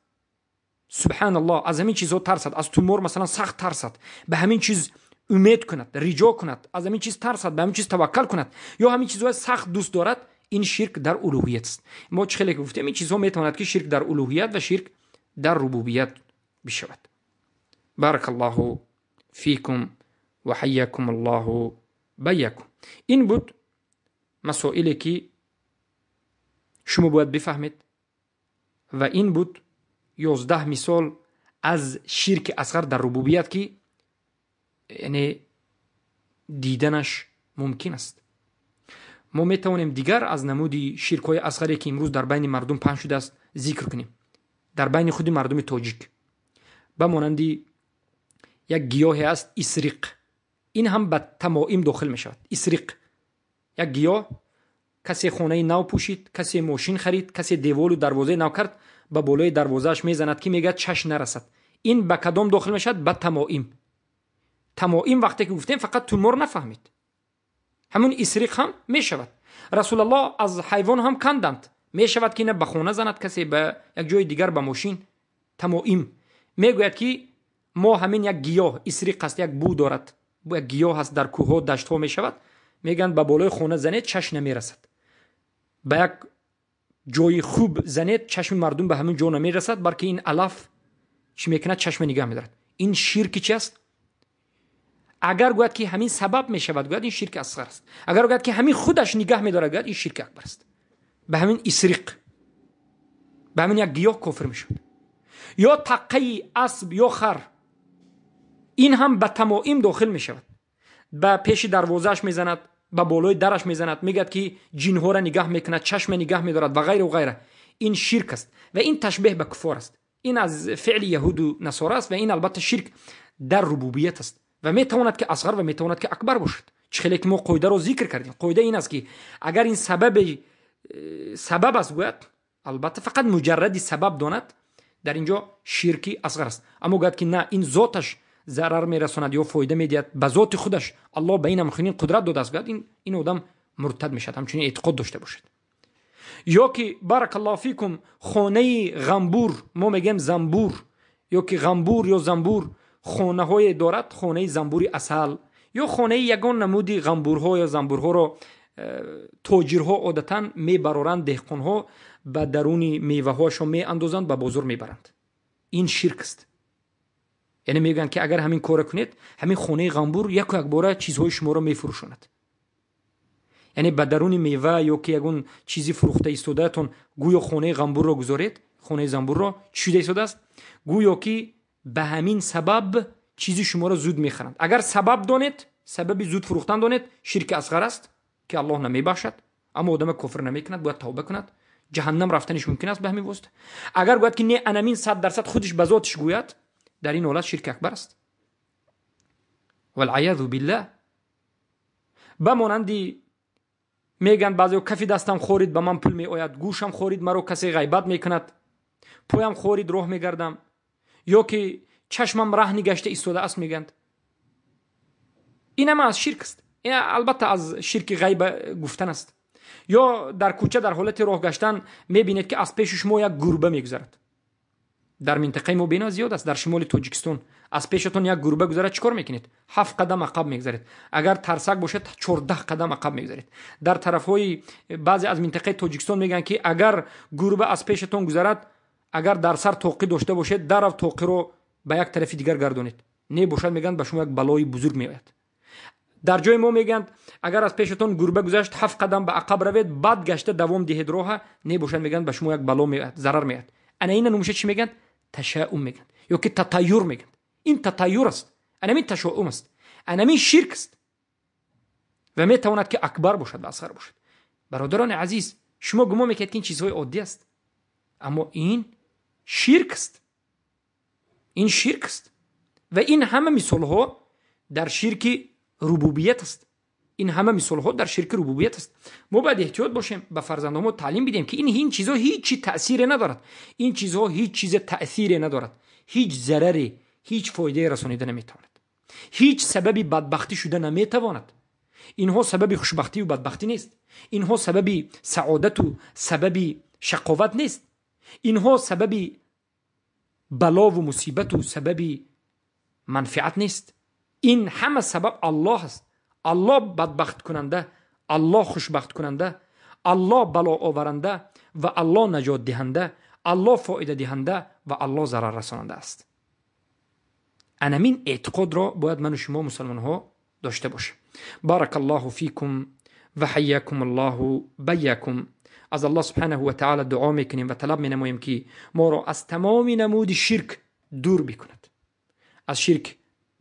سبحان الله، از همین چیزها ترسد، از تومور مثلا سخت ترسد، به همین چیز امید کند، رجا کند، از همین چیز ترسد، به همین چیز توکل کند یا همین چیزهای سخت دوست دارد، این شرک در الوهیت است. ما چه خیلی گفتیم این چیزها میتواند که شرک در الوهیت و شرک در ربوبیت بشود. بارک الله فیکم و حیاکم الله بیاکم. این بود مسائلی که شما باید بفهمید و این بود 11 مثال از شرک اصغر در ربوبیت که یعنی دیدنش ممکن است. ما میتوانیم دیگر از نمودی شرک های اصغری که امروز در بین مردم پهن شده است ذکر کنیم، در بین خود مردم تاجیک. به مانند یک گیاه است اسریق، این هم به تمائم داخل می شود. اسریق یک گیاه، کسی خانه نو پوشید، کسی ماشین خرید، کسی دیوال و دروازه نو کرد، به بالای دروازهش میزند که میگه چشم نرسد. این به کدام داخل میشد؟ به تمائم. تمائم وقتی که گفتیم فقط تومور نفهمید، همون اسریق هم میشود. رسول الله از حیوان هم کندند، میشود که نه به خانه زند کسی، به یک جای دیگر، به ماشین. تمائم میگوید که ما همین یک گیاه اسریق است، یک بو دارد، یک گیاه هست در کوه ها دشت ها میشود، میگن به بالای خانه زنید چشم نمیرسد، به یک جای خوب زنید چشم مردم به همون جا نمیرسد، بلکه این علف چی میکنه؟ چشم نگاه میدارد. این شرک چی است؟ اگر گوید که همین سبب میشود، گوید این شرک اصغر است. اگر گوید که همین خودش نگاه میدارد، گوید این شرک اکبر است. به همین اسریق، به همین یک گیاه کافر میشود. یا تقی اسب یا خر، این هم به تمائم داخل میشود. به پیش دروازهش میزند، به بالای درش میزند، میگه که جنها را نگاه میکند، چشم نگاه میدارد و غیره و غیره. این شرک است و این تشبیه به کفار است. این از فعل یهود و نصارا است و این البته شرک در ربوبیت است، Ва метавонад ки асғар ва метавонад ки акбар бошад. Чӣ хеле ки мо қоидаро зикр кардем, қоида ин аст, ки агар ин сабаб аст, гӯяд, албатта фақат муҷарради сабаб донад, дар ин ҷо ширки асғар аст. Аммо гӯяд, ки на, ин зоташ зарар мерасонад ё фоида медиҳад, ба зоти худаш Аллоҳ ба ин ҳамчунин қудрат додааст, гӯяд, ин одам муртад мешавад, ҳамчунин эътиқод дошта бошад. Ё ки баракаллоҳу фикум, хонаи ғамбур, мо мегӯем замбур, ё ки ғамбур ё замбур, хонаҳое дорад, хонаи замбури асал ё хонаи ягон намуди ғамбурҳо ё замбурҳоро тоҷирҳо одатан мебароранд, деҳқонҳо ба даруни меваҳоашон меандозанд, ба бозор мебаранд. Ин ширк аст. Яъне мегӯянд, ки агар ҳамин корро кунед, ҳамин хонаи ғамбур яку якбора чизҳои шуморо мефурӯшонад. Яъне ба даруни мева ё ки ягон чизи фурӯхта истодаатон гӯё хонаи ғамбурро гузоред, хонаи замбурро чӣ шуда истодааст? Гӯё ки ба ҳамин сабаб чизи шуморо зуд мехаранд. Агар сабаб донед, сабаби зуд фурӯхтан донед, ширки асғар аст, ки Аллоҳ намебахшад, аммо одама кофир намекунад, бояд тавба кунад, ҷаҳаннам рафтаниш мумкин аст ба ҳамин восита. Агар гӯяд, ки не, анамин 100% худиш ба зотиш гӯяд, дар ин ҳолат ширки акбар аст. Валъаязу биллаҳ. Ба монанди мегӯянд баъзео, кафи дастам хорид, ба ман пул меояд, гӯшам хорид, маро касе ғайбат мекунад, поям хорид, роҳ мегардам, ё ки чашмам раҳни гашта истодааст, мегӯянд. Ин ҳама аз ширк аст. Ин албатта аз ширки ғайба гуфтан аст. Ё дар кӯча дар ҳолати роҳ гаштан мебинед, ки аз пеши шумо як гурба мегузарад. Дар минтақаи мо бениҳоят зиёд аст, дар шимоли Тоҷикистон. Аз пешатон як гурба гузарад, чӣ кор мекунед? 7 қадам ақаб мегузаред. Агар тарсак бошад, 14 қадам ақаб мегузаред. Дар тарафҳои баъзе аз минтақаи Тоҷикистон мегӯянд, ки агар гурба аз пешатон гузарад, агар дар сар тоқӣ дошта бошед, дарав тоқиро ба як тарафи дигар гардонед. Не бошад, мегӯянд, ба шумо як балои бузург меояд. Дар ҷои мо мегӯянд, агар аз пешатон гурба гузашт, 7 қадам ба ақаб равед, баъд гашта давом диҳед роҳа, не бошад, мегӯянд, ба шумо як бало меояд, зарар меояд. Ана ина номуша чӣ мегӯянд? Ташаум мегӯянд ё ки татайюр мегӯянд. Ин татайюр аст, анамин ташаум аст, анамин ширк аст ва метавонад, ки акбар бошад ва асғар бошад. Бародарони азиз, шумо гумон мекунед, ки ин чизҳои оддӣ аст, аммо ин ширк аст. Ин ширк аст ва ин ҳама мисолҳо дар ширки рубубият аст. Ин ҳама мисолҳо дар ширки рубубият аст. Мо бояд эҳтиёт бошем, ба фарзандҳомо таълим бидиҳем, ки ин чизҳо ҳеҷ чи таъсире надорад, ин чизҳо ҳеҷ чизе таъсире надорад, ҳеҷ зараре, ҳеҷ фоидае расонида наметавонад, ҳеҷ сабаби бадбахтӣ шуда наметавонад. Инҳо сабаби хушбахтию бадбахтӣ нест, инҳо сабаби саодату сабаби шақоват нест, инҳо сабаби балову мусибату сабаби манфиат нест. Ин ҳама сабаб Аллоҳ аст. Аллоҳ бадбахткунанда, Аллоҳ хушбахткунанда, Аллоҳ балооваранда ва Аллоҳ наҷотдиҳанда, Аллоҳ фоидадиҳанда ва Аллоҳ зараррасонанда аст. Анамин эътиқодро бояд ману шумо мусалмонҳо дошта бошем. Баракаллоҳу фикум ва ҳайякум аллоҳу байякум. Аз Аллоҳ субҳанаҳу ва таъала дуо мекунем ва талаб менамоем, ки моро аз тамоми намуди ширк дур бикунад, аз ширк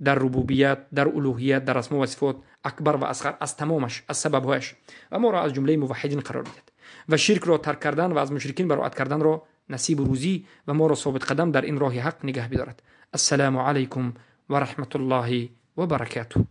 дар рубубият, дар улуҳият, дар асмо ва сифот, акбар ва асғар, аз тамомаш, аз сабабҳояш, ва моро аз ҷумлаи муваҳҳидин қарор бидиҳад ва ширкро тарк кардан ва аз мушрикин бароат карданро насибу рӯзӣ ва моро собитқадам дар ин роҳи ҳақ нигаҳ бидорад. Ассалому алайкум ва раҳматуллоҳи ва баракатуҳ.